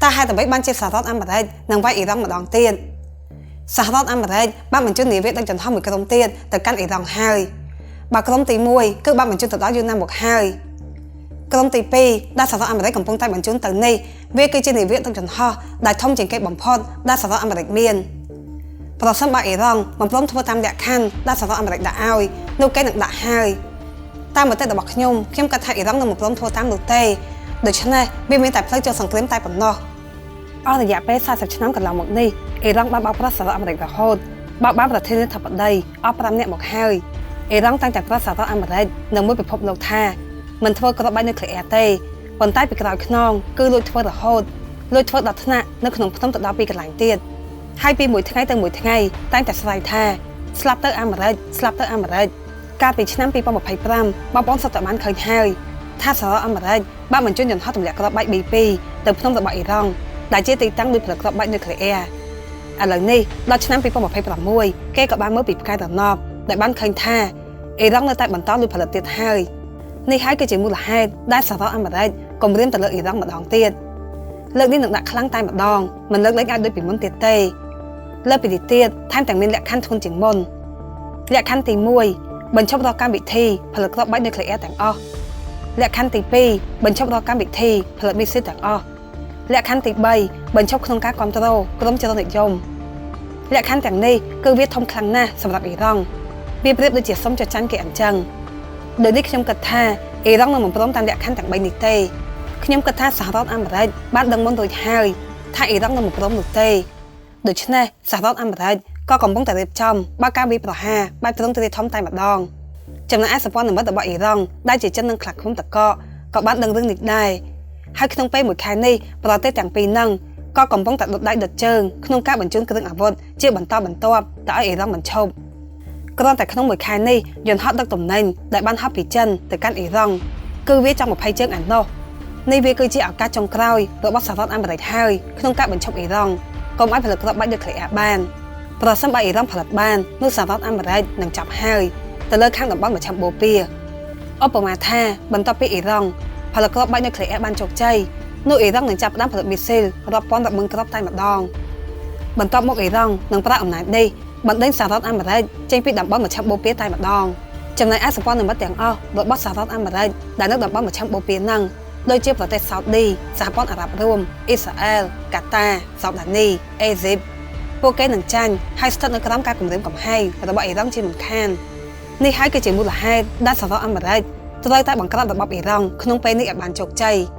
តើហេតុអ្វីបានជាសហរដ្ឋអាមេរិកនឹងវាយអ៊ីរ៉ង់ម្ដងទៀតសហរដ្ឋអាមេរិកបានបញ្ជូននាវាដឹកយន្តហោះមួយក្រុមទៀតទៅកាន់អ៊ីរ៉ង់ហើយបើក្រុមទី1គឺបានបញ្ជូនទៅដល់យូរណាស់មកហើយក្រុមទី2ដែលសហរដ្ឋអាមេរិកកំពុងតែបញ្ជូនទៅនេះវាគឺជានាវាដឹកយន្តហោះដែលធំជាងគេបំផុតដែលសហរដ្ឋអាមេរិកមានប្រសិនបើអ៊ីរ៉ង់មិនព្រមធ្វើតាមលក្ខខណ្ឌដែលសហរដ្ឋអាមេរិកដាក់ឲ្យនោះគេនឹងដាក់ហើយតាមមតិរបស់ខ្ញុំខ្ញុំគិតថាអ៊ីរ៉ង់នឹងមិនព្រមធ្វើតាមនោះទេដូច្នេះវាមានតែផ្លូវចូលសង្គ្រាមតែប៉ុណ្ណោះអស់រយៈពេល40ឆ្នាំកន្លងមកនេះអ៊ីរ៉ង់បានបោកប្រាស់សហរដ្ឋអាមេរិករហូតបោកបានប្រធានាធិបតីអស់5នាក់មកហើយអ៊ីរ៉ង់តាំងតែប្រាស់សហរដ្ឋអាមេរិកនិងមួយពិភពលោកថាមិនធ្វើគ្រាប់បែកនុយក្លេអ៊ែរទេប៉ុន្តែពីក្រោយខ្នងគឺលួចធ្វើរហូតលួចធ្វើដល់ថ្នាក់នៅក្នុងភ្នំទៅដល់ពីកន្លែងទៀតហើយពីមួយថ្ងៃទៅមួយថ្ងៃតែងតែស្រែកថាស្លាប់ទៅអាមេរិកស្លាប់ទៅអាមេរិកកាលពីឆ្នាំ2025បងប្អូនសុទ្ធតែបានឃើញហើយថាសហរដ្ឋអាមេរិកបានបញ្ជូនយន្តហោះទម្លាក់គ្រាប់បែក B2 ទៅភ្នំរបស់អ៊ីរ៉ង់ដែលជាទីតាំងលួចផលិតគ្រាប់បែកនុយក្លេអ៊ែរឥឡូវនេះដល់ឆ្នាំ2026គេក៏បានមើលពីផ្កាយរណបដែលបានឃើញថាអ៊ីរ៉ង់នៅតែបន្តលួចផលិតទៀតហើយនេះហើយគឺជាមូលហេតុដែលសហរដ្ឋអាមេរិកគំរាមទៅលើអ៊ីរ៉ង់ម្ដងទៀតលើកនេះនឹងដាក់ខ្លាំងតែម្ដងមិនលើកលែងឲ្យដូចពីមុនទៀតទេលើពីនេះទៀតថែមទាំងមានលក្ខខណ្ឌធ្ងន់ជាងមុនលក្ខខណ្ឌទី1បញ្ឈប់រាល់កម្មវិធីផលិតគ្រាប់បែកនុយក្លេអ៊ែរទាំងអស់លក្ខខណ្ឌទី2បញ្ឈប់រាល់កម្មវិធីផលិតមីស៊ីលទាំងអស់លក្ខខណ្ឌទី3បញ្ឈប់ក្នុងការគ្រប់គ្រងក្រុមចលនិយមលក្ខខណ្ឌទាំងនេះគឺវាធំខ្លាំងណាស់សម្រាប់អ៊ីរ៉ង់វាប្រៀបដូចជាសុំចចាញ់គេអញ្ចឹងដោយនេះខ្ញុំគិតថាអ៊ីរ៉ង់នឹងមិនព្រមតាមលក្ខខណ្ឌទាំង3នេះទេខ្ញុំគិតថាសហរដ្ឋអាមេរិកបានដឹងមុនរួចហើយថាអ៊ីរ៉ង់នឹងមិនព្រមនោះទេដូច្នេះសហរដ្ឋអាមេរិកក៏កំពុងតែរៀបចំបើកការវាយប្រហារបែបទ្រង់ទ្រាយធំតែម្ដងចំណែកឯសម្ព័ន្ធមិត្តរបស់អ៊ីរ៉ង់ដែលជាចិននិងខ្លាឃ្មុំតកក៏បានដឹងរឿងនេះដែរហើយក្នុងពេលមួយខែនេះប្រទេសទាំងពីរនឹងក៏កំពុងតែដុតដៃដុតជើងក្នុងការបញ្ជូនគ្រឿងអាវុធជាបន្តបន្ទាប់ទៅឲ្យអ៊ីរ៉ង់បញ្ឈប់គ្រាន់តែក្នុងមួយខែនេះយន្តហោះដឹកទំនិញដែលបានហោះពីចិនទៅកាន់អ៊ីរ៉ង់គឺវាចង់20ជើងឯណោះនេះវាគឺជាឱកាសចុងក្រោយរបស់សហរដ្ឋអាមេរិកហើយក្នុងការបញ្ឈប់អ៊ីរ៉ង់កុំឲ្យផលិតគ្រាប់បែកនុយក្លេអ៊ែរបានប្រសិនបើអ៊ីរ៉ង់ផលិតបាននោះសហរដ្ឋអាមេរិកនឹងចាប់ហើយទៅលើខាងតំបន់មជ្ឈិមបូព៌ាឧបមាថាបន្ទាប់ពីអ៊ីរ៉ង់ផលិតគ្រាប់បែកនុយក្លេអ៊ែរបានជោគជ័យនោះអ៊ីរ៉ង់នឹងចាប់ផ្ដើមផលិតមីស៊ីលរាប់ពាន់រាប់ម៉ឺនគ្រាប់តែម្ដងបន្ទាប់មកអ៊ីរ៉ង់នឹងប្រើអំណាចនេះបណ្ដេញសហរដ្ឋអាមេរិកចេញពីតំបន់មជ្ឈិមបូព៌ាតែម្ដងចំណែកឯសម្ព័ន្ធមិត្តទាំងអស់របស់សហរដ្ឋអាមេរិកដែលនៅតំបន់មជ្ឈិមបូព៌ានឹងដូចជាប្រទេសសៅឌីសហព័ន្ធអារ៉ាប់រួមអ៊ីស្រាអែលកាតាសោដានីអេស៊ីបពួកគេនឹងចាញ់ហើយស្ថិតនៅក្រោមការគំរាមកំហែងរបស់អ៊ីរ៉ង់ជាមិនខាននេះហើយគឺជាមូលហេតុដែលសហរដ្ឋអាមេរិកត្រូវតែបង្ក្រាបរបបអ៊ីរ៉ង់ក្នុងពេលនេះឲ្យបានជោគជ័យ។